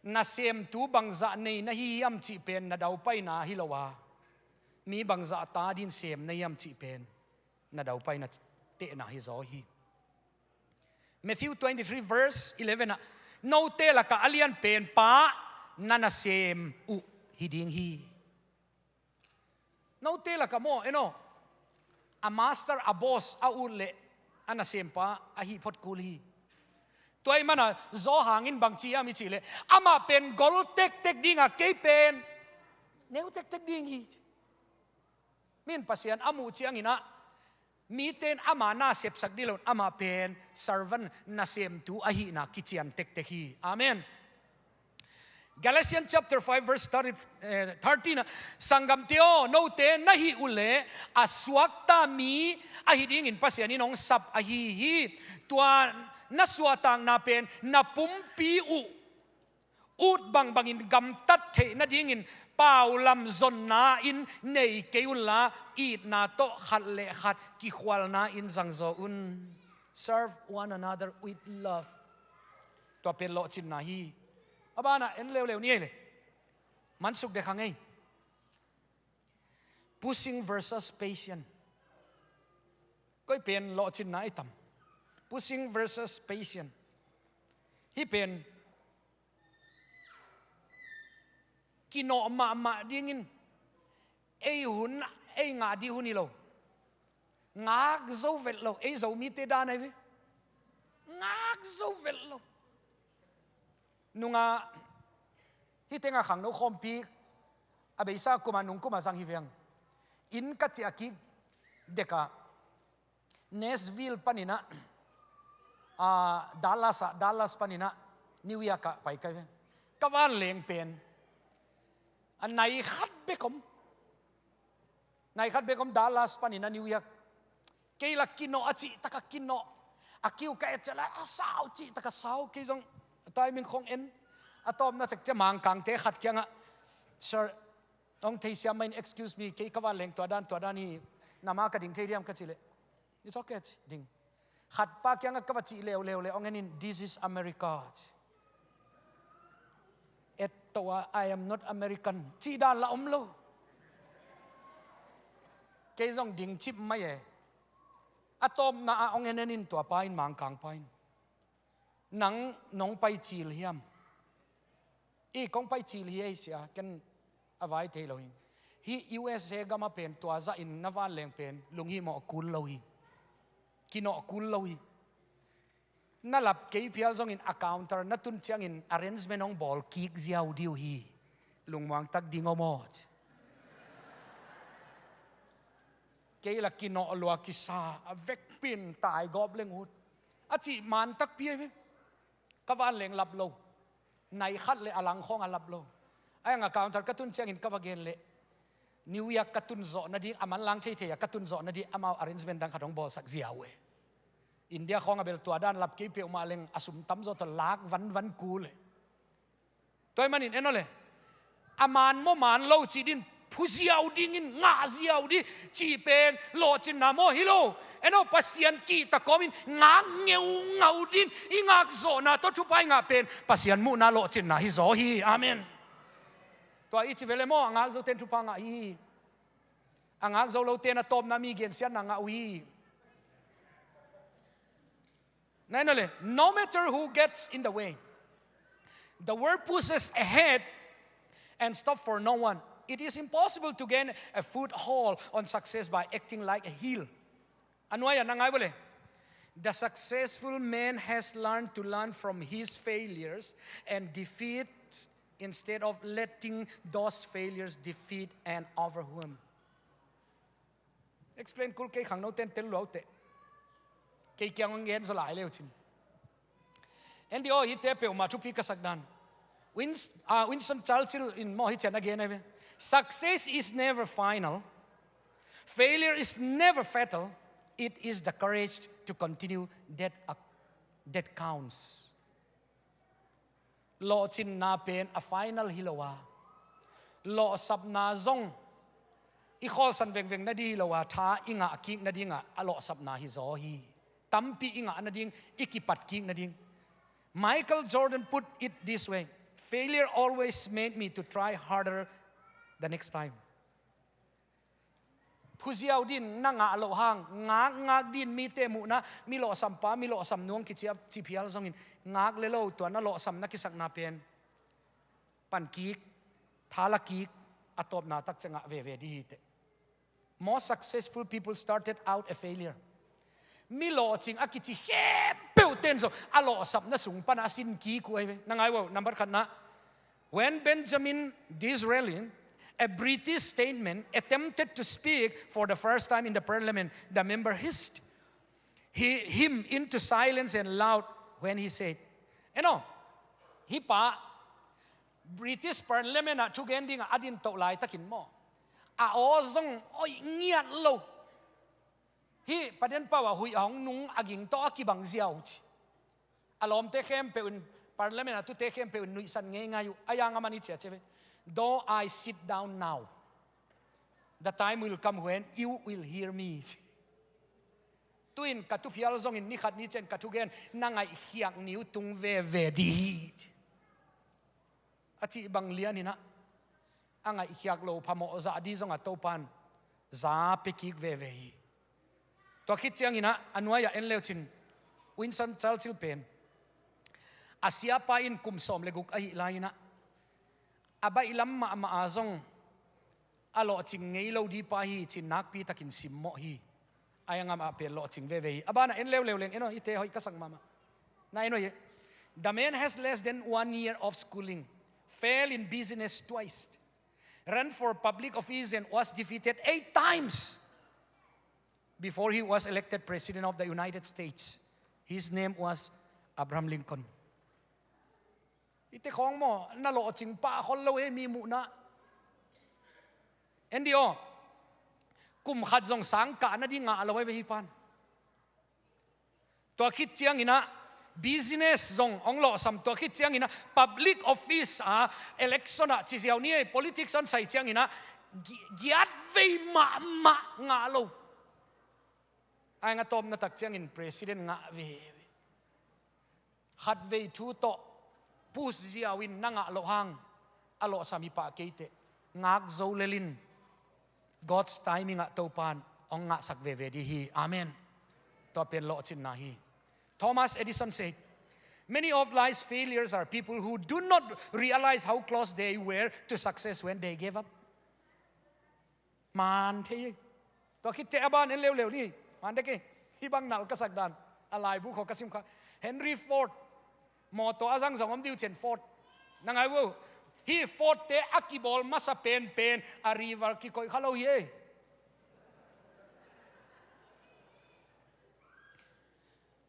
Nasemtu bangzah nei na hi hiam cih pen na daupaina hi lo a, mi bangzah ta dingin sem na hiam cih pen na daupaina tehna hi zaw hi. Matthew twenty-three verse eleven ah, note lakah a lianpen pa na nasem uh hi ding hi. Note lakah maw, en aw, a master, a boss a ut leh a nasempa ahih phot kul hi. Tua ahih manin Johan in bang ci hiam i cih leh, amah pen gol tektek ding a, kei pen neu tektek ding hi. Min Pasian a muh ciangin ah, mite in ama na sepsak ding lo, amah pen servant, nasemtu ahihna kician tektek hi. Amen. Galatians chapter five verse thirty, eh, thirteen ah, sanggamte aw, note na hih uh leh a suakta mi ahi dingin Pasian in hong sap ahi hi. Tua na suahtakna pen na pumpi uh ut bangbangin gamtat theih nadingin paulam zonna in nei kei unla, itna tawh khat le khat kikhualna in zangzaw un. Serve one another with love. Tua pen lawhcinna hi. A banah en leuleu ni ei le. Mansuk dek hang ei. Pushing versus patient. Koi pen lawhcinna i tam? Pushing versus patient. Hih pen kinawh mahmah dingin, ei hun, ei ngah ding hun hi lo. Ngak zo vet lo, ei Zomite dan ahi ve. Ngak zo vet lo. Nungah Hih tengah khangno khawmpi a beisa kumah nung kumah zang hi veng. Inn ka ciah kik dekah Nashville paninah, ah, Dallas ah, Dallas paninah New York ah pai kai ve. Ka vanleng pen a nai khat bek om. Nai khat bek om Dallas paninah New York. Kei la kinawh a cih taka kinawh. A kiu ka et ciah la a sau cih taka sau. Kei zong timing khong en. A tawpna cekcia Mangkangte khat kiangah, "Sir, hong theisiam mah in, excuse me, kei ka vanleng tua dan tua dan hi, na ma ka ding thei diam?" ka cih leh, "It's okay," ci ding. Khat pa kiangah ka va cih leuleu leh hong en in, "This is America," ci. Et to a, "I am not American," cih dan la om lo. Kei zong ding cip mai e. A tawpna ah hong en en in tua pa in, Mangkang pa in, "Nang nong pai cil hiam?" "I, kong pai cil hi ei," sia, "ken a vai thei lo hi." Hih U S A gamah pen tua zahin na vanleng pen lunghimawh kul lo hi. Kinawh kul lo hi. Na lap kei phial zongin a counter na tun ciangin arrangement hong bawl kik ziau dih uh hi. Lungmuang tak ding om aw. Kei la kinawh lua kisa, a vekpi in taigawp leng ut. A cih man takpi ahi ve. Ka vanleng lap lo. Nai khat le a lang khawng a lap lo. Ahi hang a counter ka tun ciangin ka va gen leh, New York ka tun zawh nading, a manlang theithei a ka tun zawh nading amau arrangement dang khat hong bawlsak ziau e. India khawng a bel tua dan lap kei peuhmah leng a sum tamzaw tawh lak vanvan kul e. Tua ahih manin en aw le, a man maw man lo cih ding, phu ziau dingin ngah ziau ding cih pen lawhcinna maw hi lo. En aw, Pasian kihta kawmin ngak ngeungau ding, i ngakzawhna tawh thupha i ngah pen Pasian muhna lawhcinna hizaw hi. Amen. Tua i ci ve le maw, a ngakzote'n thupha ngah hi. A ngakzo lote'n a tawpna mi gensiatna ngah uh hi. Nai na le, no matter who gets in the way, the world pushes ahead and stop for no one. It is impossible to gain a foothold on success by acting like a heel. A nuai-ah na ngai vua le, the successful man has learned to learn from his failures and defeat instead of letting those failures defeat and overwhelm. Explain kul kei, khangnote'n tel luaute. Kei kiang hong gen zaw lai leu cin. En dih aw, hihte peuhmah thupi ka sak dan. Wins-, ah, Winston Churchill in maw hih ciang a gen ahi ve. Success is never final. Failure is never fatal. It is the courage to continue that, uh, that counts. Lawhcinna pen a final hi lo a, lawhsapna zong i khawlsan vengveng nading hi lo a, tha i ngah kik nadingah a lawhsapna hizaw hi. Tampi i ngah nading, i kipat kik nading. Michael Jordan put it this way, "Failure always made me to try harder the next time." Phuziau din na ngah loh hang, ngakngak din mite muhna, mi lawhsampa, mi lawhsam nuang kici a, ci phial zongin, ngak le lo, tua na lawhsam na kisakna pen pan kik, tha la kik, a tawpna tak ciang ngah veve dih hi teh. Most successful people started out a failure. Mi lawhcing a kici khempeuh ten zong a lawhsapna sung pan a sin kik uh ahi ve. Na ngai uh a, number khatna, when Benjamin Disraeli, a British statesman, attempted to speak for the first time in the parliament, the member hissed he, him into silence and laughed when he said, en aw, hih pa, British parliament ah thugen dingah a din toh laitakin maw, a aw zong oih ngiat lo. Hih Pa Denpau a huih a hong nung a ging tawh a kibang ziau ci. A lawmte khempeuh in, parliament a tute khempeuh in nuihsan ngeingai uh. A yang a man i ciah ciah ve. Though I sit down now, the time will come when you will hear me. Tu-in ka tu phial zongin ni khat ni ciang ka thugen na ngaihkhiak ni uh tung veve dih hi. A cih bang lianinah a ngaihkhiak lo phamawh zah dih zongah Topan za pia kik veve hi. Tua khit cianginah a nuai-ah en leu cin, Winston Churchill pen a siapa in kum sawm le guk ahih lai-inah a baihlam mahmah a zong a lawhcing ngei lo dih pa hi cin nakpi takin simmawh hi. A yang amah pen lawhcing veve hi. A banah en leuleu leng en aw, hihte hoih ka sak mahmah. Na en aw hi. The man has less than one year of schooling, failed in business twice, ran for public office and was defeated eight times before he was elected President of the United States. His name was Abraham Lincoln. Hihte khawng maw, na lawhcing pah khol lo hi, mi muhna. Andy aw, kum khat zong sang kah nading ngah lo hi ve hih pan. Tua khit ciangin ah business zong hong lawhsam, tua khit ciangin ah public office ah, election ah ci ziau ni ei, politics hong sai ciangin ah gi-, giat vei mahmah ngah lo. Ai, a tawpna tak ciangin president ngah veve. Khatvei thu tawh push ziau in na ngah loh hang a lawhsam hi pah kei teh, ngak zo lel in, God's timing ah Topan hong ngahsak veve ding hi. Amen. Tua pen lawhcinna hi. Thomas Edison said, "Many of life's failures are people who do not realize how close they were to success when they gave up." Man thei hi. Tua khit teh a ban en leuleu ni. Man dek hi. Hih bang nal ka sak dan, a laibu khawng ka sim kha. Henry Ford. Mawtaw a zang zong om ding uh ciang Ford. Na ngai uh. Hih Ford te a kibawl masa penpen a rival kikoih kha lo hi ei.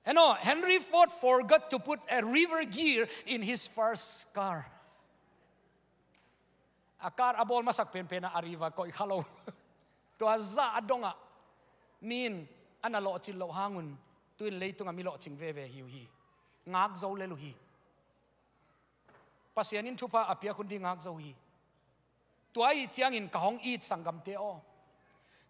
Eno, Henry Ford forgot to put a reverse gear in his first car. A car a bawl masak penpen ah a river koih kha lo. Tua zah a dongah mi in a na lawhcin loh hang un, tu-in leitungah mi lawhcing veve hi uh hi. Ngak zo lel uh hi. Pasian in thupha a piak hun ding ngak zo hi. Tua ahih ciangin ka hong it sanggamte aw,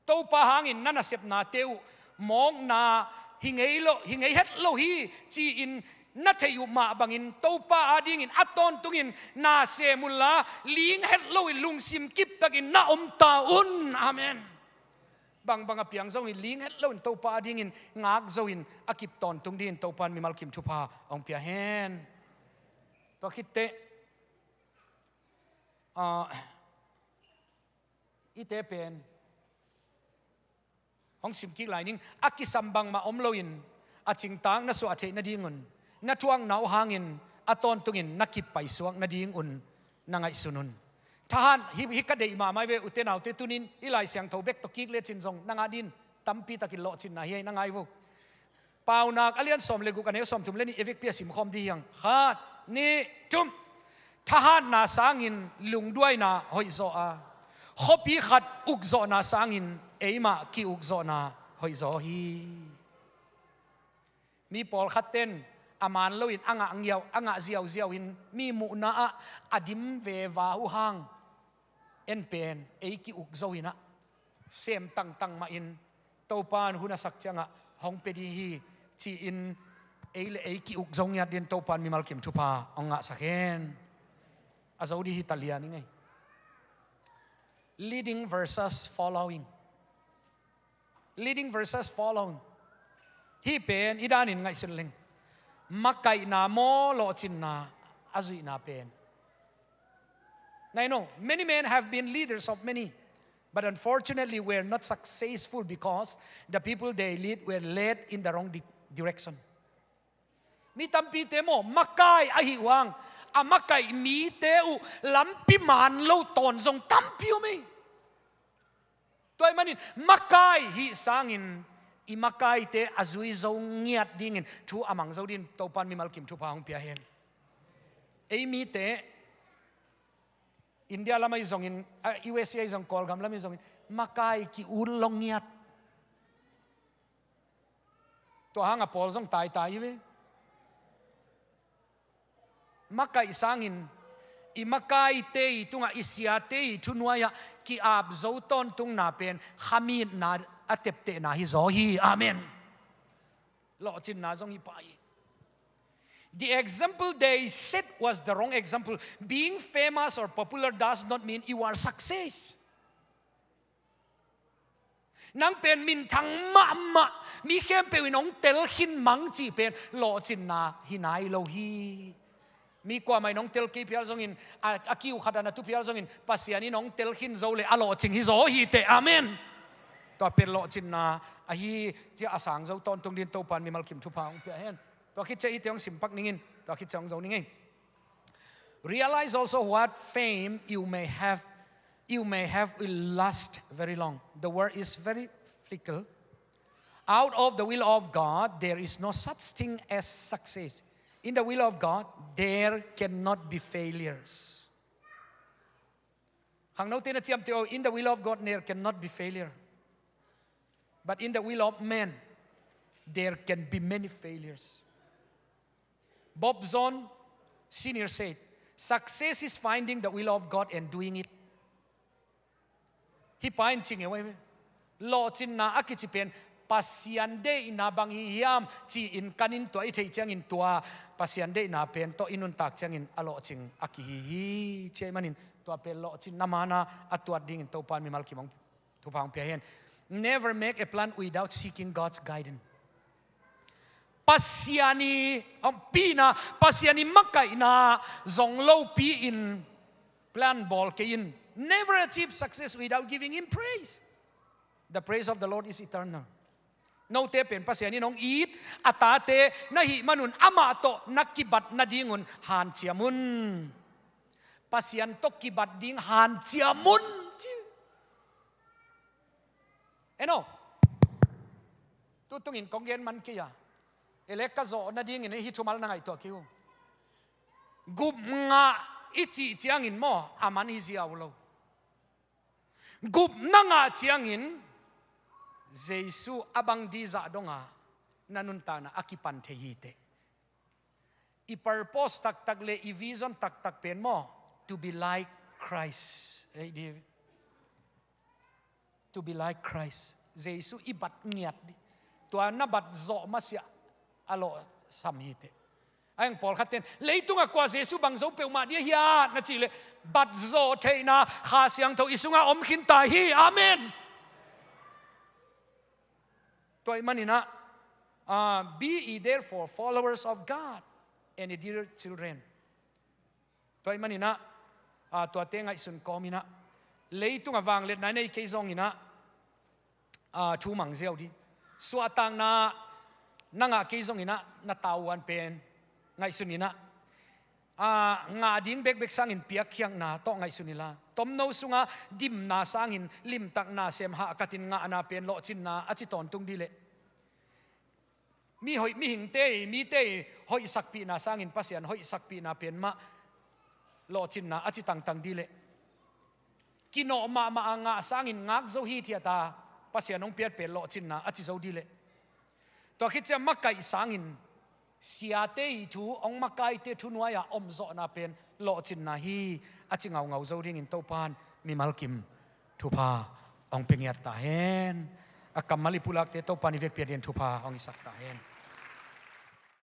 Topa hangin na nasepnate uh mawkna hi ngei lo, hi ngei het lo hi ci-in na theih uh mah bangin Topa adingin a tawntungin na sem unla, ling het loin lungsim kiptakin na om ta un. Amen. Bangbang a piang zongin ling het loin Topa adingin ngak zo in a kip tawntung dingin Topa in mimal kim thupha hong pia hen. Tua khit teh, ah, hihte pen hong sim kik lai ning. A kisam bangmah om loin a cingtak na suah theih nadingun, na thuakna uh hangin a tawntungin na kip paisuak nadingun na ngaihsun un. Thahat, hih, hih ka deih mahmah hi ve, ute naute, tuni-in hih Lai Siangtho bek tawh kik lecin zong na ngah ding tampi takin lawhcinna hi ei, na ngai vo. Paunak a lian sawm le guk, a neu sawmthum le nih, a vekpi a simkhawm ding hi hang. Khat, nih, thum. Thahatna sangin lungduaina hoihzaw a, khuapi khat ukzawhna sangin eimah ki-ukzawhna hoihzaw hi. Mi pawlkhatte in a man loin a ngah ngiau, a ngah ziauziau in mi muhna ah a dim veva uh hang, en pen ei ki-ukzo in ah, sem tangtang mahin Topa in hun a sak ciangah hong pia ding hi ci-in ei le ei ki-ukzo ngiat dingin Topa in mimal kim thupha hong ngahsak hen. A zo ding hi ta lian ing ei. Leading versus following. Leading versus following. Hih pen hih danin ngaihsun leng, makaihna maw, lawhcinna a zuihna pen? I know many men have been leaders of many, but unfortunately were not successful because the people they lead were led in the wrong di-, direction. Mi tampite maw, makai ahih uh hang, a makaih mite uh lampi man lo tawn zong tampi om ei. Tua ahih manin makai hih sangin i makaite a zui zo ngiat dingin thu a mang zo dingin Topa in mimal kim thupha hong pia hen. Ei mite India lam ahi zongin, a, U S A ahi zong, Kawlgam lam ahi zongin makai ki-ut lo ngiat. Tua hang a pawl zong taitai hi ve. Makaih sangin i makaite i tungah, i siate i thunuai-ah ki-ap zo tawntungna pen khamitna a teptehna hi zaw hi. Amen. Lawhcinna zong hi pah hi. The example they set was the wrong example. Being famous or popular does not mean you are success. Nang pen minthang mahmah, mi khempeuh in hong tel khin mang cih pen lawhcinna hi nai lo hi. Mi kuamah in hong tel kei phial zongin, a, a kiu khat a na tu phial zongin, Pasian in hong tel khin zo leh a lawhcing hi zaw hi teh. Amen. Tua pen lawhcinna ahi ci-a a sang zo tawntung dingin Topa in mimal kim thupha hong pia hen. Tua khit ciang hihte hong sim pak ning in, tua khit ciang hong zo ning ei. Realize also what fame you may have, you may have will last very long. The world is very fickle. Out of the will of God, there is no such thing as success. In the will of God, there cannot be failures. Khangnote na ciamteh o, in the will of God, there cannot be failure. But in the will of man, there can be many failures. Bob Jones Senior said, "Success is finding the will of God and doing it." Hih pa in ci ngeu ahi ve. Lawhcinna a kici pen Pasian deihna bang hi hiam ci-in kan in, tua i theih ciangin tua Pasian deihna pen tawh i nuntak ciangin a lawhcing a kihi hi. Ci ahih manin tua pen lawhcinna mana a tuat dingin Topa in mimal kim hong thupha hong pia hen. Never make a plan without seeking God's guidance. Pasian i, um, pina, Pasian i makaihna zong lopi-in plan bawl kei in. Never achieve success without giving him praise. The praise of the Lord is eternal. Note pen Pasian in hong it a tate na hih manun amah tawh na kibat nadingun hanciam un. Pasian tawh kibat ding hanciam un, ci. En aw. Tutungin kong gen man kei a, e le ka zawh nadingin hih thumal na ngaihtuah kei un. Gup ngah i cih ciangin maw, a man hi ziau lo. Gup na ngah ciangin Jesu a bang ding zah donga na nuntakna a kipan thei hi teh. I purpose taktak le i vision taktak pen maw, to be like Christ. Eh, di, to be like Christ. Jesu i bat ngiat ding. Tua na bat zawh masiah a lawhsam hi teh. A hang pawlkhat ten, "Leitungah kua Jesu bang zo peuhmah ding a hiat?" na cih leh, bat zawh theihna Kha Siangtho i sungah om khin ta hi. Amen. Tua ahih manin ah, ah, "Be ye therefore followers of God and dear children." Tua ahih manin ah, ah, tuate ngaihsun kawmin ah, leitungah vangliatna i nei kei zongin ah, ah, thu mang ziau ding. Suahtakna na ngah kei zongin ah, na tavuan pen ngaihsun in ah, ah, ngah ding bekbek sangin piakkhiatna tawh ngaihsun inla, tomno sunga dimna sangin limtakna sem hahkatin ngahna pen lawhcinna a ci tawntung ding leh, mi hoih, mihingte i, mite i hoihsakpihna sangin Pasian hoihsakpihna pen mah lawhcinna a ci tangtang ding leh, kinawh mahmah a ngah sangin ngak zo hithiat a Pasian hong piat pen lawhcinna a ci zo ding leh, tua khit ciang makaih sangin siate i thu, hong makaite thunuai-a omzawhna pen lawhcinna hi, a ci ngaungau zo dingin Topan mimal kim thupha hong pia ngiat ta hen. A kammal i pulakte Topan i vekpi-a dingin thupha hong hisak ta hen.